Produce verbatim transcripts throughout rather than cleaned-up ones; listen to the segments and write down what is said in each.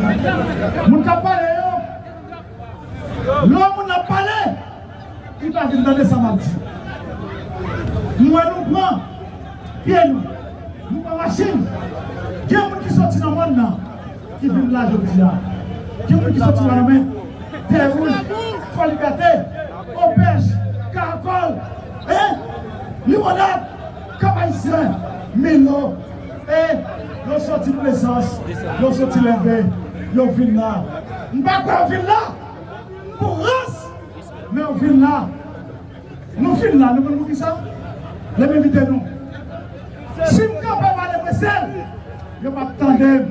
Moun k ap pale yo, lè yon moun ap pale, li pa vin tande sa m ap di. M wè nou pran pye nou, nou pran machin. Gen moun ki soti nan mòn nan, ki vin la jodi a. Gen moun ki soti Wanament, Tèwouj, Fòlibète, Opèch, Karakòl, en, Limonad, Kap Ayisyen, Milo, e yo soti Plezans, yo soti Lève, yo vin la. M pa kwè yo vin la pou rans, men yo vin la. Nou fin la, nou konn poukisa? Lè m envite nou. Si m kanpe pale Bresèl, yo p ap tande m.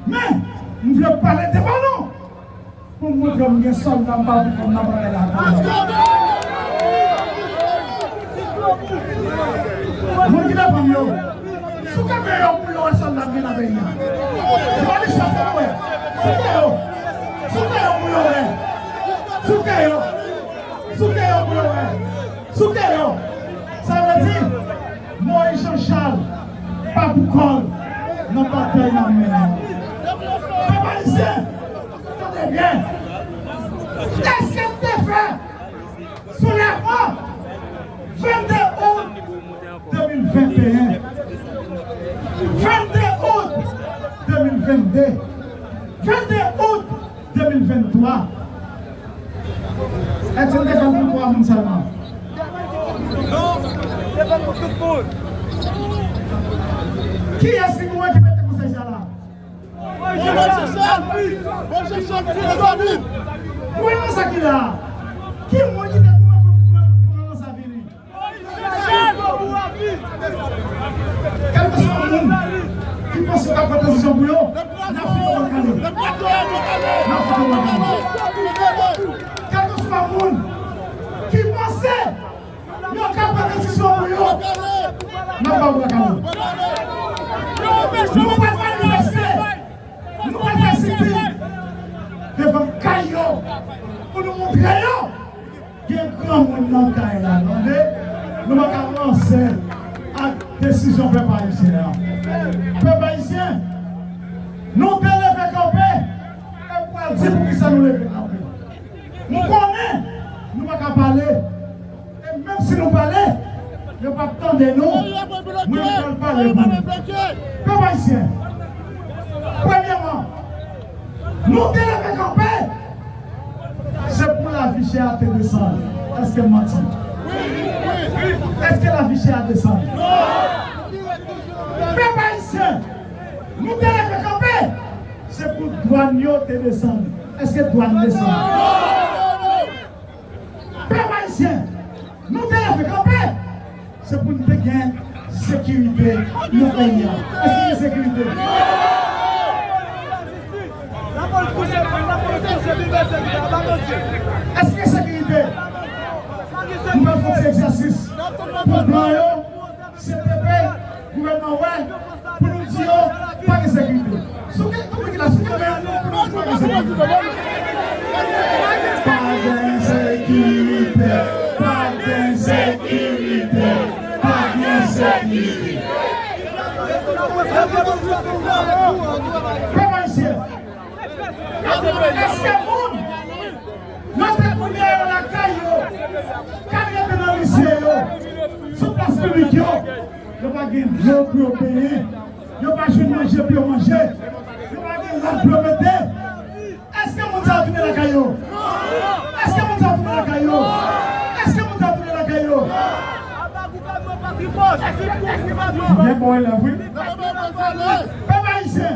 Men, m vle pale devan nou pou m montre m gen sòlda m pa pou kòm nan batay la. Moun ki devan m yo, si w kanpe yo pou yo wè sòlda m gen nan peyi a. Yo pa di sa fè wè. Souke yo. Souke yo pou yo wè. Souke yo. Souke yo pou yo wè. Souke yo. Sa vle di, Moyiz Jan Chal pa pou kò l nan batay n ap mennen an. Pèp ayisyen, tande byen. Èske n te fè soulèvman vennde out de mil venteyen, vennde out de mil vennde, vennde out de mil venntwa. Èske n te fè l pou twa moun sèlman? Non, se pa pou tout moun. Kiyès ki pou okipe konsèy sa la? Gouvènman sa ki la a, ki moun ki te pou gouvènman sa vini? Kèlkeswa moun ki panse yo ka pran desizyon pou yo, n ap fouke yo bò kale. N ap fouke yo bò kale. Kèlkeswa moun ki panse yo ka pran desizyon pou yo, n ap ba yo bò kale. Nou pral manifeste, nou pral fè sitin devan kay yo pou nou montre yo gen granmoun nan kay la, tande. Nou pa ka ranse ak desizyon pèp ayisyen an. Pèp ayisyen, nou te leve kanpe, e m pral di poukisa nou leve kanpe. Nou konnen nou pa ka pale, e menm si nou pale, yo p ap tande nou. Mwen pral pale pou nou. Pèp ayisyen, premyèman, nou te leve kanpe, se pou lavi chè a te desann. Èske m manti? Èske lavi chè a desann? Pèp ayisyen, nou te leve kanpe, se pou dwàn yo te desann. Èske dwàn desann? Pèp ayisyen, nou te leve kanpe, se pou n te gen sekirite nan peyi a. Èske gen sekirite? Èske gen sekirite? Nou pral fè yon ti egzèsis pou blan yo, C T P, gouvènman wè, pou nou di yo pa gen sekirite. Sou ki, sou ki la, sou ki men nou pou nou di pa gen sekirite? Pa gen sekirite, pa gen sekirite, pa gen sekirite. Pèp ayisyen, èske moun yo te kounye a yo lakay yo, k al rete nan lise yo, sou plas piblik yo, yo pa gen dlo pou yo benyen, yo pa jwenn manje pou yo manje, yo pa gen rad pou yo mete. Èske moun sa yo tounen lakay yo? Èske moun sa yo tounen lakay yo? Èske moun sa yo tounen lakay yo? Gen bon elèv, wi. Pèp ayisyen,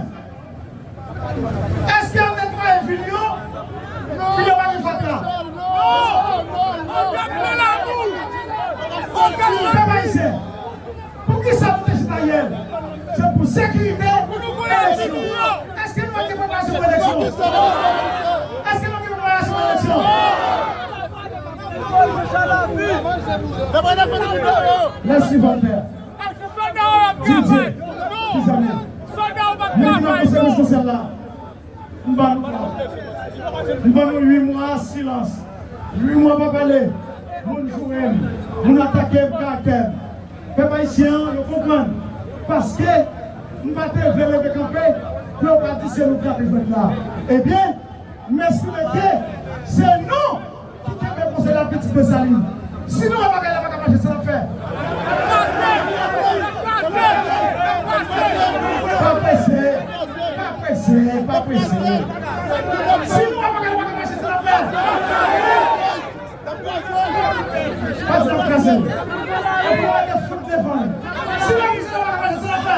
èske yo netwaye vil yo? Vil yo pa gen fatra? Pèp ayisyen, poukisa nou te chita yè? Se pou sekirite eleksyon. Èske nou ap gen preparasyon pou eleksyon? Èske nou ap gen preparasyon pou eleksyon? Lèsi Vòltè. Didye, mezanmi, moun ki nan konsèy prezidansyèl la, m ba nou, m ba nou uit mwa silans, uit mwa pa pale. Moun joure m, moun atake m, karaktè m. Pèp ayisyen an, yo konprann. Paske m pa te vle leve kanpe pou yo pa di se nou ki ap jwèt la. Ebyen, mèsi Bondye, se nou ki kenbe konsèy la, pitit Desalin. Si nou wè bagay la pa ka mache, sa n ap fè? Pa prese, pa prese, pa prese. Si nou wè bagay la pa ka mache, sa n ap fè? Pati nan kraze. Epi w te fout devan. Si la mize la pa ka mache, se la fè.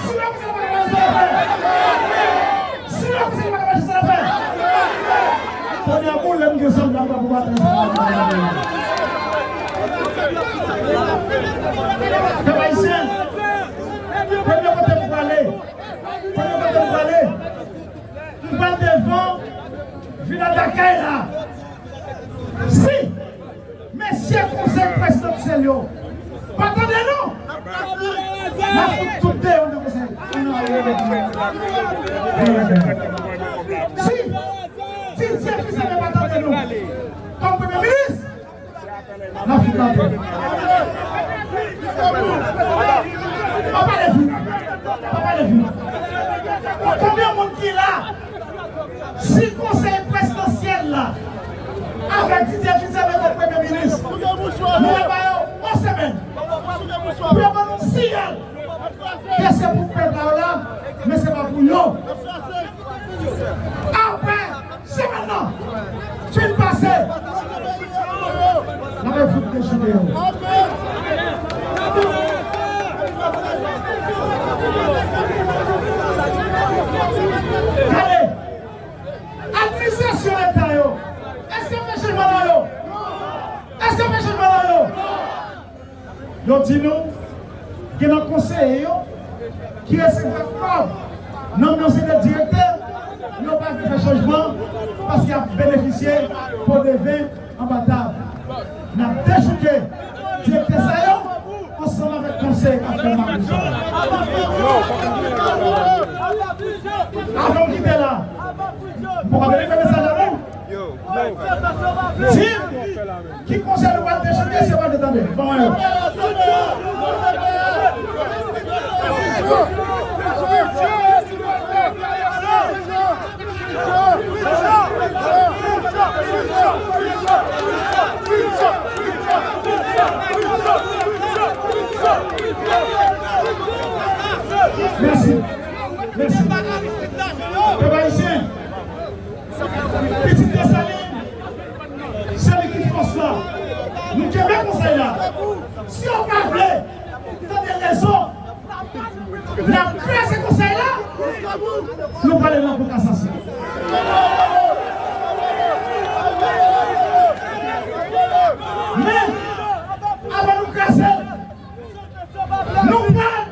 Si la mize la pa ka mache, se la fè. Si la mize la pa ka mache, se la fè. Kounye a, pou lè m gen sòlda, m pa pou batay. Pèp ayisyen, premye kote m prale, premye kote m prale, m pral devan Vila Dakay la. Si mesye konsèy prezidansyèl yo pa tande nou, n ap fout tout deyò nan konsèy. Si Didier Fils-Aimé pa tande nou kòm premye minis, n ap fout la tè. Pa pale vit. Pa pale vit. Konbyen moun ki la? Si konsèy prezidansyèl la avèk Didier Fils-Aimé kòm premye minis, nou ap ba yo yon semèn pou yo ban nou siyal ke se pou pèp la yo la, men se pa pou yo. Apre semèn nan fin pase, n ap fout dechire yo. Gade, administrasyon leta yo, èske fè chanjman nan yo? Èske fè chanjman nan yo? Yo di nou, gen nan konseye yo ki resevwa kòb nan men yon seri de direktè, yo pa vle fè chanjman paske y ap benefisye po de ven anba tab. N ap dechouke direktè sa yo ansanm avèk konsèy k ap fè mabou sa. Avan m kite la, m poko vin fè mesaj la non. Di m ki konsèy nou pral dechouke, se pa de tande. Bon, yo. Mèsi. Mèsi. Pèp ayisyen, pitit Desalin, se li ki fòs la. Nou kenbe konsèy la. Si yo pa vle tande rezon, n ap kraze konsèy la, nou prale nan kou kasasyon. Men, avan nou kraze l, nou pral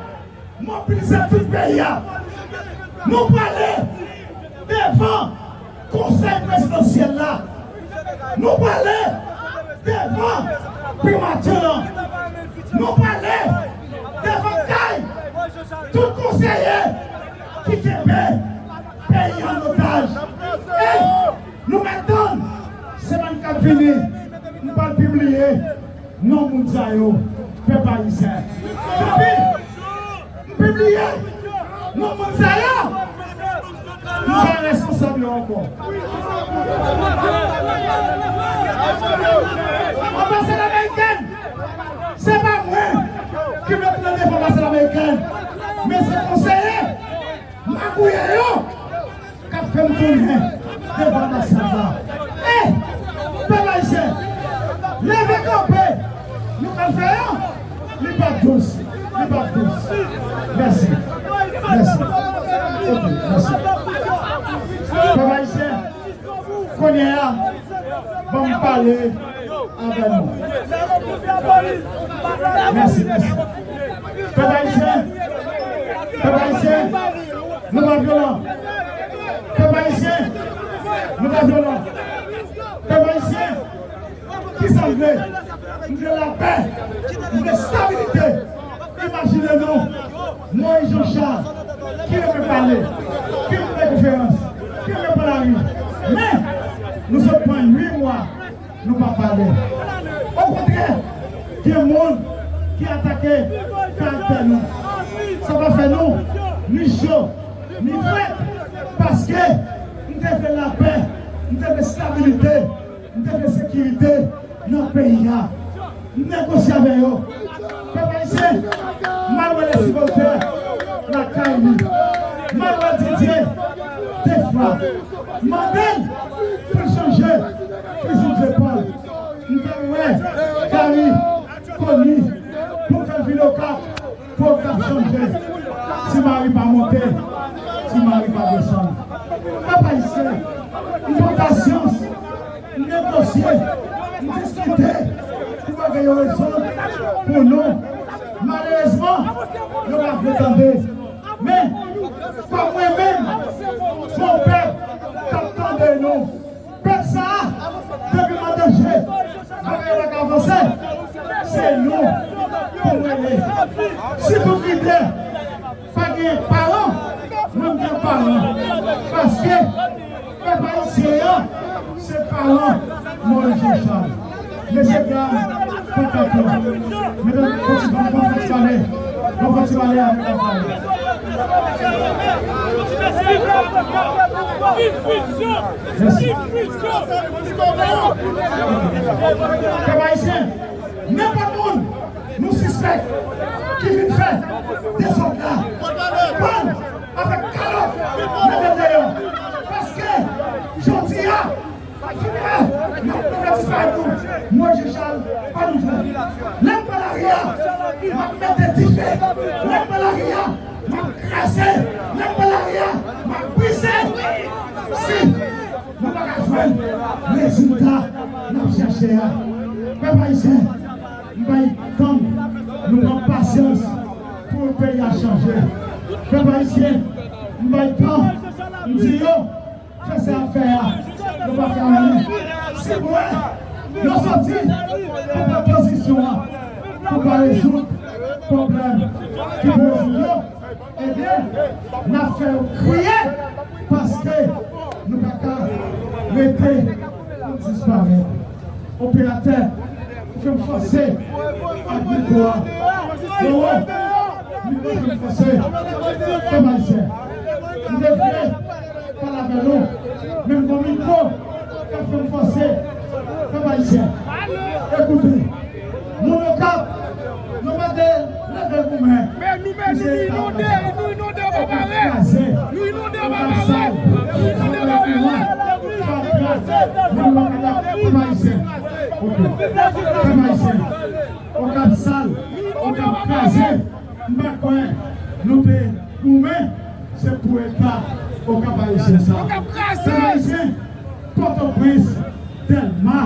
mobilize tout peyi a. Nou prale devan konsèy prezidansyèl la. Nou prale devan primati lan. Nou prale devan kay tout konseye ki kenbe peyi an otaj. E nou mèt tann, semèn k ap vini, m pral pibliye non moun sa yo, pèp ayisyen. Tanpri, m pibliye non moun sa yo. M pa responsab yo ankò. Anbasad amerikèn, se pa mwen ki mete nan devan anbasad amerikèn, men se konseye magouye yo k ap fè m tounen devan anbasad la. E, pèp ayisyen, leve kanpe, nou pral fè yon, li p ap dous, li p ap dous. Mèsi. Mèsi. Ok, mèsi. Pèp ayisyen, kounye a, ban m pale avè nou. Mèsi, mèsi. Pèp ayisyen, pèp ayisyen, nou pa vyolan. Pèp ayisyen, nou pa vyolan. Pèp ayisyen, kisa m vle? M vle lapè, m vle stabilite. Imajine nou, Moïse Jean Charles, ki renmen pale, ki renmen konferans, ki renmen pran lari. Men, nou sot pran uit mwa, nou pa pale. Okontrè, gen moun ki atake karaktè nou. Sa pa fè nou ni cho, ni frèt, pa Lapè, m te vle stabilite, m te vle sekirite nan peyi a. M negosye avè yo. Pèp ayisyen, m al wè Lèsipòltè lakay li. M al wè Didye de fwa. M mande l pou l chanje fizi zepòl. M t al wè Gary Conille pou m fè l vin Okap. Pwogrè ap chanje. Ti Mari pa monte, Ti Mari pa desann. Pèp ayisyen, m pran pasyans, m negosye, m diskite pou bagay yo rezoud pou nou. Malerezman, yo pa vle tande. Men, kòm mwen menm, gon pèp k ap tande nou. Pèp sa a, depi m an danje, bagay yo pa ka avanse, se nou pou m rele. Si tout lidè pa gen paran, mwen m gen paran. Paske pèp ayisyen an, se paran Moyiz Jachan. Mesye dam, pantatyon. Medam, fò ti, fò ti pale. Fò ti pale avèk papa. Mèsi. Pèp ayisyen, nenpòt moun nou sispèk ki vin fè dezòd la, pran avèk kalòt, mete deyò. Paske jodi a, n ap fè disparèt nou. Moyiz Jachan pa nou jwenn. Lè m pran lari a, m ap mete dife. Lè m pran lari a, m ap kraze. Lè m pran lari a, m ap brize. Si nou pa ka jwenn rezilta n ap chèche a, pèp ayisyen, m bay tan, nou pran pasyans pou peyi a chanje. Pèp ayisyen, m bay tan, m di yo, fè sa y ap fè a, yo pa fè anyen. Si mwen, yo soti pou pran pozisyon an, pou pa rezoud pwoblèm ki pou rezoud yo, ebyen, n ap fè yo kriye, paske nou pa ka rete pou n disparèt. Operatè, ou fè m fòse ak mikwo a. Yo, mikwo fè m fòse. Pèp ayisyen, m te vle pale avè nou, men m gon mikwo k ap fè m fòse. Pèp ayisyen, ekoute, moun Okap, nou pa te leve goumen. Men nou menm, nou inonde, nou inonde anba barè. Nou inonde anba barè. Nou inonde anba barè. Fatra, nou pa ka la, pèp ayisyen. Ok. Pèp ayisyen. Okap sal, Okap kraze. M pa kwè nou te goumen, se pou eta Okap ayisyen sa. Okap kraze. Pèp ayisyen, Pòtoprens, Dèlma,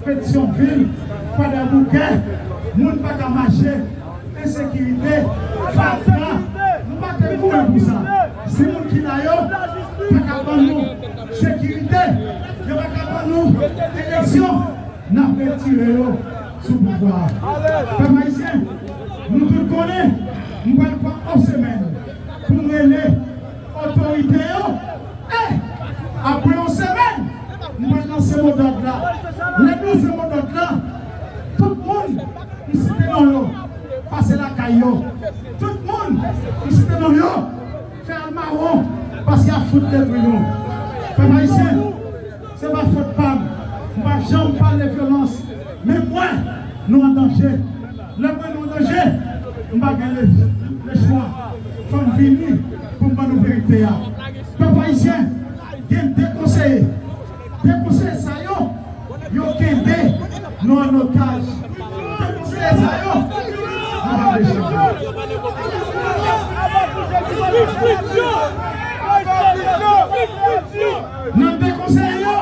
Petyonvil, Kwadèboukè, moun pa ka mache, ensekirite, fatra, nou pa te goumen pou sa. Si moun ki la yo pa ka ban nou sekirite, yo pa ka ban nou eleksyon, n ap retire yo sou pouvwa a. Pèp ayisyen, nou tout konnen, m pral pran yon semèn pou m rele otorite yo. E apre yon semèn, m pral lanse modòd la. Lè m lanse modòd la, tout moun m site non yo, pase lakay yo. Tout moun m site non yo, fè al mawon, paske y ap fout detwi nou. Pèp ayisyen, se pa fòt pa m. M pa janm pale de vyolans. Men mwen, nou an danje. Lè mwen nou an danje, m pa gen le, lechwa. Fò m vini pou m ban nou verite a. Pèp ayisyen, gen de konseye. De konseye sa yo, yo kenbe nou an otaj. De konseye sa yo, nou pa vle chanje. Nan de konseye yo,